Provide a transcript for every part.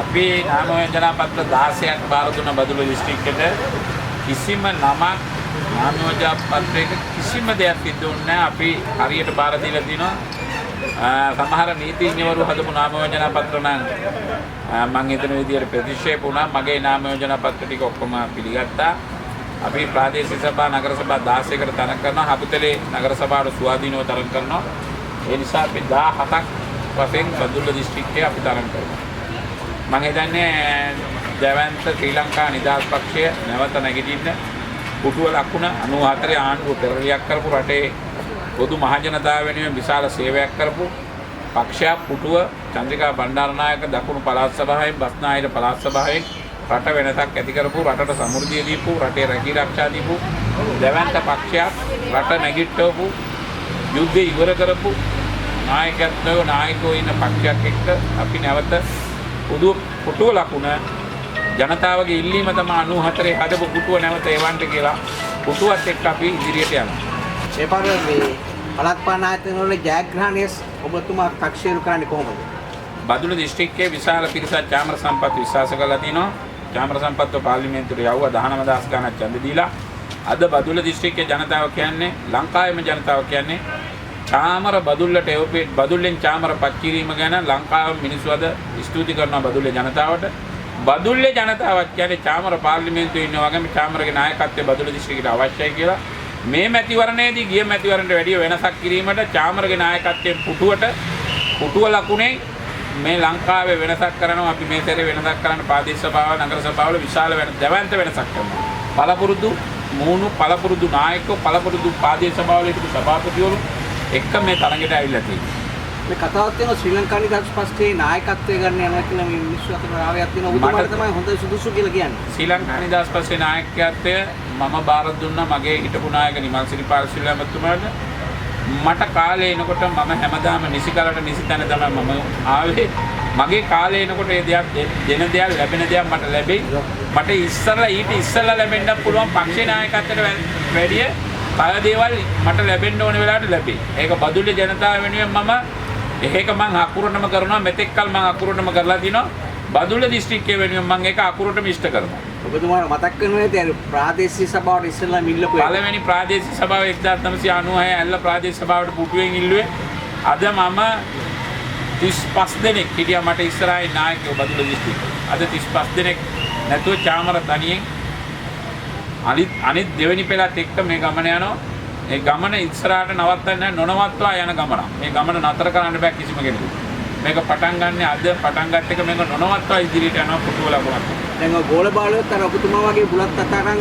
අපි නාම යෝජනා පත්‍ර 16ක් බාර දුන්න බදුල්ල දිස්ත්‍රික්කෙට. කිසිම නමක් නාම යෝජනා පත්‍රයක කිසිම දෙයක් සිද්ධ වුණේ නැහැ. අපි හරියට බාර දීලා තිනවා. සමහර නීතිඥවරු හදපු නාම යෝජනා පත්‍ර නම් මං හිතන විදියට ප්‍රතික්ෂේප වුණා. මගේ නාම යෝජනා පත්‍ර ටික ඔක්කොම පිළිගත්තා. අපි ප්‍රාදේශීය සභා නගර සභා 16කට තරඟ කරනවා. හපුතලේ නගර සභාවට ස්වාධීනව තරඟ කරනවා. ඒ නිසා අපි 17ක් වශයෙන් බදුල්ල දිස්ත්‍රික්කයේ අපි තරඟ කරනවා. මං හිතන්නේ දැවැන්ත ශ්‍රී ලංකා නිදහස් පක්ෂය නැවත නැගිටින්න පුටුව ලකුණ 94 ආණ්ඩුව පෙරලියක් කරපු රටේ පොදු මහ ජනතාව වෙනුවෙන් විශාල සේවයක් කරපු පක්ෂයක් පුටුව චන්ද්‍රිකා බණ්ඩාරනායක දකුණු පළාත් සභාවෙන් බස්නාහිර පළාත් සභාවෙන් රට වෙනසක් ඇති කරපු, රටට සමෘද්ධිය දීපු, රටේ රැකී ආරක්ෂා දීපු දැවැන්ත පක්ෂයක්, රට නැගිටවපු, යුද්ධය ඉවර කරපු නායකත්වය නායකයෝ ඉන්න පක්ෂයක් එක්ක අපි නැවත පුටුව ලකුණ ජනතාවගේ ඉල්ලීම තමයි 94 හදපු පුටුව නැවත එවන්න කියලා පුටුවත් එක්ක අපි ඉදිරියට යනවා. මේ පාර මේ පළාත් පාලන ආයතන වල ජයග්‍රහණය ඔබතුමා තක්සේරු කරන්නේ කොහොමද? බදුල්ල දිස්ත්‍රික්කයේ විශාල පිරිසක් චාමර සම්පත් විශ්වාස කරලා තිනවා. චාමර සම්පත්ව පාර්ලිමේන්තුවට යවුවා 19,000 ගණක් ඡන්ද දීලා. අද බදුල්ල දිස්ත්‍රික්කයේ ජනතාව කියන්නේ, ලංකාවේම ජනතාව කියන්නේ චාමර බදුල්ලට එවපේ බදුල්ලෙන් චාමර පත් කිරීම ගැන ලංකාවේ මිනිස්සු අද ස්තුති කරනවා බදුල්ලේ ජනතාවට. බදුල්ලේ ජනතාවත් කියන්නේ චාමර පාර්ලිමේන්තුවේ ඉන්නා වගේම චාමරගේ නායකත්වය බදුල්ල දිස්ත්‍රික්කයට අවශ්‍යයි කියලා. මේ මැතිවරණයේදී ගිය මැතිවරණයට වැඩිය වෙනසක් කිරීමට චාමරගේ නායකත්වයෙන් පුටුව ලකුණේ මේ ලංකාවේ වෙනසක් කරනවා. අපි මේ සැරේ වෙනසක් කරන්න ප්‍රාදේශීය සභාව නගර සභාවල විශාල වෙන දැවැන්ත වෙනසක් කරනවා. පළපුරුදු මූණු, පළපුරුදු නායකයෝ, පළපුරුදු ප්‍රාදේශීය සභාවල හිටපු සභාපතිවරු එක්ක මේ තරඟයට ඇවිල්ලා තියෙනවා. මේ කතාවක් තියෙනවා ශ්‍රී ලංකා නිදහස් පක්ෂයේ නායකත්වය ගන්න යනවා කියලා මේ මිනිස්සු අතර රාවයක් තියෙනවා. ඔබතුමාට තමයි හොඳ සුදුසු කියලා කියන්නේ. ශ්‍රී ලංකා නිදහස් පක්ෂයේ නායකත්වය මම බාර දුන්නා මගේ හිටපු නායක නිමල් සිරිපාල සිල්වා මැතිතුමාට. මට කාලේ එනකොට මම හැමදාම නිසි කලට නිසි තැන තමයි මම ආවේ. මගේ කාලේ එනකොට ඒ දෙයක් දෙන දෙයක් ලැබෙන දෙයක් මට ලැබෙයි. මට ඉස්සරලා ඊට ඉස්සරලා ලැබෙන්නත් පුළුවන් පක්ෂේ නායකත්වයට වැඩිය තව දේවල් මට ලැබෙන්න ඕන වෙලාවට ලැබෙයි. ඒක බදුල්ලේ ජනතාව වෙනුවෙන් මම ඒක මං අකුරටම කරනවා. මෙතෙක් කල් මං අකුරටම කරලා තිනවා. බදුල්ල දිස්ත්‍රික්කය වෙනුවෙන් මං ඒක අකුරටම ඉෂ්ට කරනවා. ඔබතුමාට මතක් වෙනවා ඇති අර ප්‍රාදේශීය සභාවට ඉස්සෙල්ලාම ඉල්ලපු එක. පළවෙනි ප්‍රාදේශීය සභාව 1996 ඇල්ල ප්‍රාදේශීය සභාවට පුටුවෙන් ඉල්ලුවේ. අද මම 35 දෙනෙක් හිටියා මට ඉස්සරහින් නායකයෝ බදුල්ල දිස්ත්‍රික්කේ. අද 35 දෙනෙක් නැතුව චාමර තනියෙන් අනිත් දෙවෙනි පෙළත් එක්ක මේ ගමන යනවා. මේ ගමන ඉස්සරහට නවත්තන්න නොනවත්වා යන ගමනක්. මේ ගමන නතර කරන්න බෑ කිසිම කෙනෙකුට. මේක පටන් ගන්න අද පටන් ගත්ත එක මේක නොනවත්වා ඉදිරියට යනවා පුටුව ලකුණක්. දැන් ඔය ගෝල බාලයොත් අර ඔබතුමා වගේ බුලත් අතරන්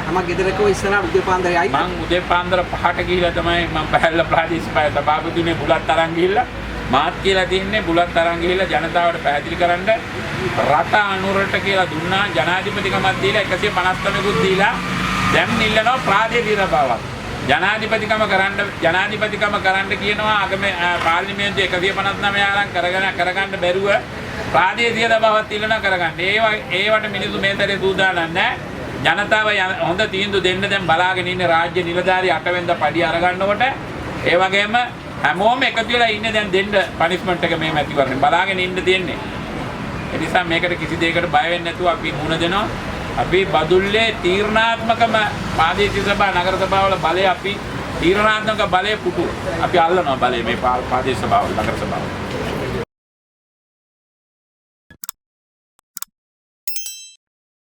හැම ගෙදරකම ඉස්සරහට උදේ පාන්දර යයි. මං උදේ පාන්දර 5ට ගිහිල්ලා තමයි මං පැහැල්ල ප්‍රාදේශීය සභාපතිතුමේ බුලත් අරන් ගිහිල්ලා මාත් කියලා තින්නේ බුලත් අරන් ගිහිල්ලා ජනතාවට පැහැදිලි කරන්න රට අනුරට කියලා දුන්නා. ජනාධිපතිකමක් දීලා 159කුත් දීලා දැන් ඉල්ලනවා ප්‍රාදේශීය සභාවක්. ජනාධිපතිකම කරන්න කියනවා අගම පාර්ලිමේන්තුවේ 159 අරන් කරගන්න බැරුව ප්‍රාදේශීය සභාවක් ඉල්ලනවා කරගන්න. ඒවට මිනිස්සු මේ සැරේ සූදානම් නෑ. ජනතාව හොඳ තීන්දුව දෙන්න දැන් බලාගෙන ඉන්නේ රාජ්‍ය නිලධාරී 8 වෙනිදා පඩි අරගන්නකොට. ඒ වගේම හැමෝම එකතු වෙලා ඉන්නේ දැන් දෙන්න පනිෂ්මන්ට් එක මේ මැතිවරණේ බලාගෙන ඉන්න තියෙන්නේ. ඒ නිසා මේකට කිසි දෙයකට බය වෙන්නේ නැතුව අපි මුණ දෙනවා. අපි බදුල්ලේ තීරණාත්මකම ප්‍රාදේශීය සභා නගර සභාවල බලය අපි තීරණාත්මක බලය පුටු අපි අල්ලනවා බලය මේ ප්‍රාදේශීය සභාවල නගර සභාවල.